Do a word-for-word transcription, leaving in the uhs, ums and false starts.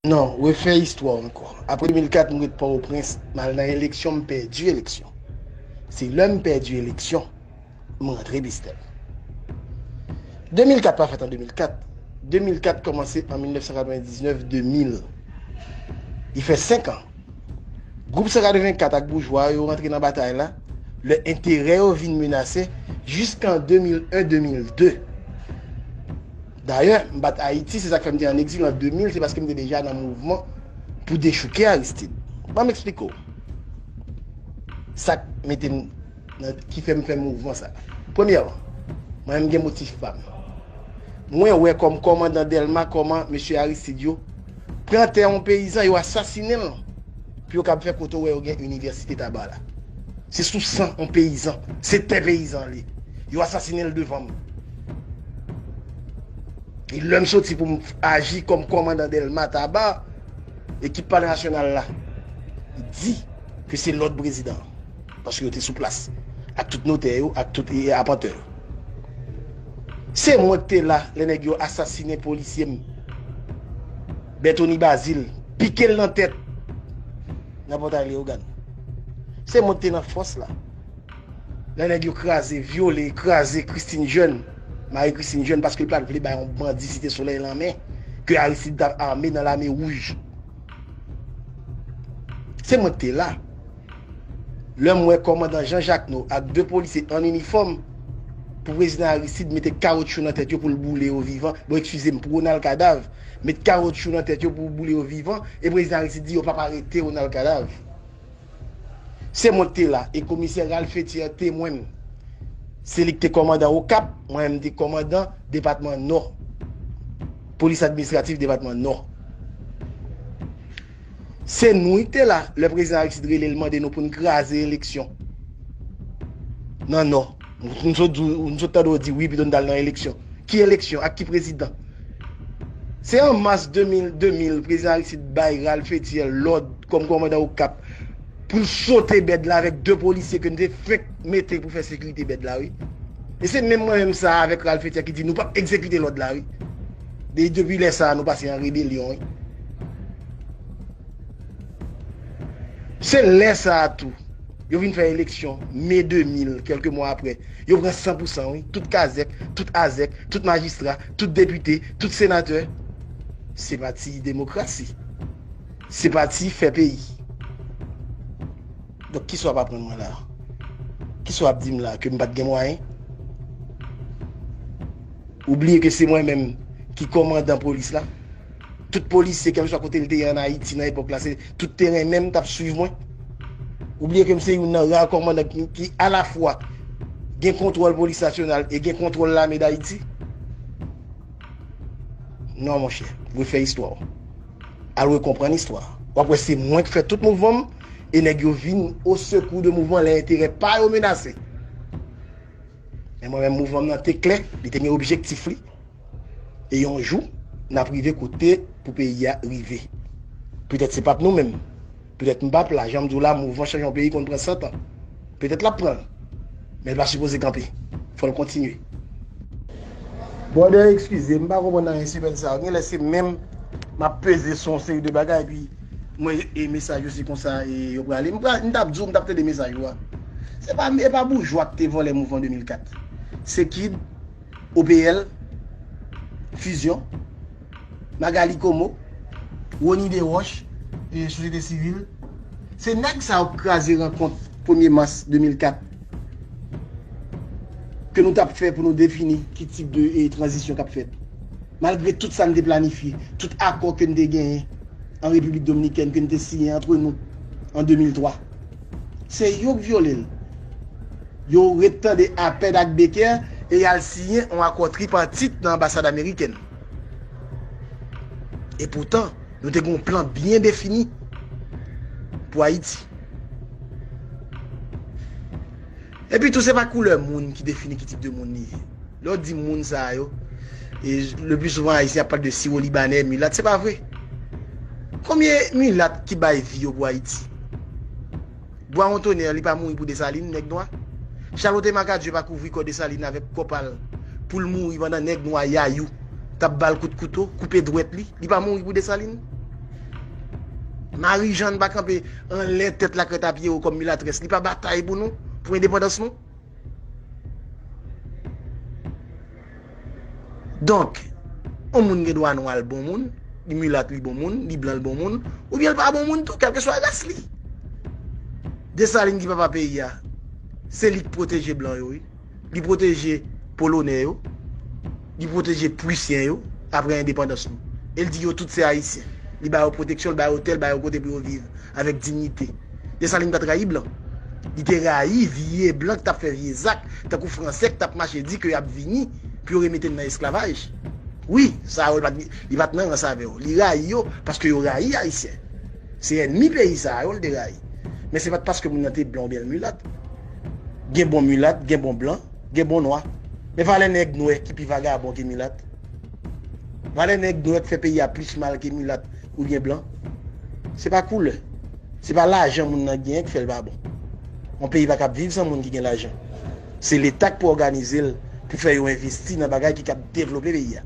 Non, refè istwa ankò. Apre de mil kat, m ret Pòtoprens, m al nan eleksyon, m pèdi eleksyon. Se lè m pèdi eleksyon, m rantre Bistèl. De mil kat pa fèt an de mil kat. De mil kat kòmanse an mil nèf san katrevendiznèf, de mil. Li fè senk an. Gwoup san katrevenkat ak boujwa yo rantre nan batay la, lè enterè yo vin menase jiskan de mil en, de mil de. Dayè, m bat Ayiti, se sa k fè m te ann egzil an de mil, se paske m te deja nan mouvman pou dechouke Aristide. Ban m eksplike w sa k mete m nan, ki fè m fè mouvman sa. Premyèman, mwen menm gen motif pa m. Mwen wè kòm kòmandan Dèlma kòman mesye Aristide yo pran tè yon peyizan, yo asasinen l pou yo kab fè kote w wè yo gen inivèsite Taba la. Se sou san yon peyizan, se tè peyizan li. Yo asasinen l devan m. E lè m soti pou m aji kòm kòmandan Dèlma Taba, ekip Palè Nasyonal la di ke se lòd prezidan an, paske yo te sou plas, ak tout notè yo, ak tout, e, apantè yo. Se mwen ki te la lè nèg yo asasinen polisye m, Berthony Bazile, pike l nan tèt nan Pòtay Leyogàn. Se mwen ki te nan fòs la lè nèg yo kraze, vyole, kraze Christine Jeune, Marie Christine Jeune, paske l pa t vle bay yon bandi Site Solèy lanmen, ke Aristide t ap ame nan Lame Wouj. Se mwen ki te la. Lè m wè kòmandan Jean Jacquenot ak de polisye an inifòm pou prezidan Aristide mete kawotchou nan tèt yo pou l boule yo vivan, bon, eskize m, pou Ronald Kadav, met kawotchou nan tèt yo pou boule yo vivan, e prezidan Aristide di yo p ap arete Ronald Kadav. Se mwen ki te la, e komisè Ralph Etier temwen m. Se li ki te kòmandan Okap, mwen menm m te kòmandan depatman Nò. Polis administratif depatman Nò. Se nou ki te la, lè prezidan Aristide rele l mande nou pou n kraze eleksyon nan Nò. Nou sot di, nou sot tande w di wi, pito n t al nan eleksyon. Ki eleksyon? Ak ki prezidan? Se an mas de mil, de mil, prezidan Aristide bay Ralph Etier lòd kòm kòmandan Okap pou l sote bèd la avèk de polisye ke n te fenk mete pou fè sekirite bèd la, wi. E se menm mwen menm sa a avèk Ralph Etier ki di nou p ap egzekite lòd la, wi. De, depi lè sa a, nou pase an rebelyon, wi. Se lè sa a tou, yo vin fè eleksyon, me de mil, kèlke mwa apre. Yo pran san pou san, wi. Tout kazèk, tout azèk, tout majistra, tout depite, tout senatè. Se pati demokrasi. Se pati fè peyi. Donk, kisa w ap aprann mwen la? Kisa w ap di m la? Ke m pa t gen mwayen? Ou bliye ke se mwen menm ki kòmandan polis la? Tout polisye, kèlkeswa kote l te ye ann Ayiti nan epòk la, se tout teren menm t ap swiv mwen. Ou bliye ke m se youn nan ra kòmandan ki, ki alafwa gen kontwòl polis nasyonal e gen kontwòl lame Dayiti? Non, monchè, refè istwa w. Al rekonprann istwa. W ap wè se mwen k fè tout mouvman m, e nèg yo vin o sekou de mouvman lè enterè pa yo menase. Men mwen menm, mouvman m nan te klè, li te gen objektif li. E yon jou, n ap rive kote pou peyi a rive. Petèt se p ap nou menm. Petèt m p ap la, jan m di w la, mouvman chanje yon peyi konn pran san tan. Petèt l ap pran l. Men l pa sipoze kanpe. Fò l kontinye. Brother, eskize, m pa konprann anyen semèn sa yo. Genlè se menm m ap peze sou yon seri de bagay, epi mwen, e mesaj yo se konsa e yo prale. M pra-, m t ap di w, m t ap tande mesaj ou a. Se pa, e pa boujwa ki te vòlè mouvman de mil kat. Se kid, O P L, Fusion, Magali Comeau, Rony Desroches, e sosyete sivil. Se nèg sa yo k kraze rankont premye mas de mil kat ke nou t ap fè pou nou defini ki tip de, e, tranzisyon k ap fèt. Malgre tout sa n te planifye, tout akò ke n te genyen an Repiblik Dominikèn, ke n te siyen antre nou an de mil twa. Se yo k vyole l. Yo ret tande Apèd ak Becker e y al siyen yon akò tripatit nan anbasad amerikèn. E poutan, nou te gen yon plan byen defini pou Ayiti. Epi tou, se pa koulè moun ki defini ki tip de moun li ye. Lè w di moun sa yo, e le pli souvan Ayisyen ap pale de siwo libanè, milat, se pa vre. Konbyen milat ki bay vi yo pou Ayiti? Bwa Wontonè li pa mouri pou Desalin, nèg nwa? Chalote Makadye pa kouvri kò Desalin avèk kò pa l pou l mouri pandan nèg nwa yayou t ap ba l kout kouto, koupe dwèt li, li pa mouri pou Desalin? Marijàn pa kanpe anlè tèt Lakrètapye kòm milatrès. Li pa batay pou nou, pou endepandans nou. Donk, yon moun gen dwa nwa l bon moun, li milat li bon moun, li blan l bon moun, oubyen l pa bon moun tou, kèlkeswa ras li. Desalin ki papa peyi a, se li k pwoteje blan yo, wi. Li pwoteje Polonè yo, li pwoteje Pwisyen yo, apre endepandans nou. E l di yo tout se Ayisyen. Li ba yo pwoteksyon, l ba yo otèl, ba yo kote pou yo viv avèk dinyite. Desalin pa t rayi blan. Li te rayi vye blan k t ap fè vye zak, tankou Fransè k t ap mache di ke y ap vini pou yo remete n nan esklavaj. Wi, sa yo, li pa t, li pa t nan rans avè yo. Li rayi yo paske yo rayi Ayisyen. Se ènmi peyi sa yo l te rayi. Men se pa t paske moun nan te blan oubyen l milat. Gen bon milat, gen bon blan, gen bon nwa. Men valè nèg nwè ki pi vagabon ke milat. Valè nèg nwè k fè peyi a plis mal ke milat oubyen blan. Se pa koulè. Se pa lajan moun nan genyen k fè l pa bon. Yon peyi pa kab viv san moun ki gen lajan. Se Leta k pou òganize l, pou fè yo envesti nan bagay ki kab devlope peyi a.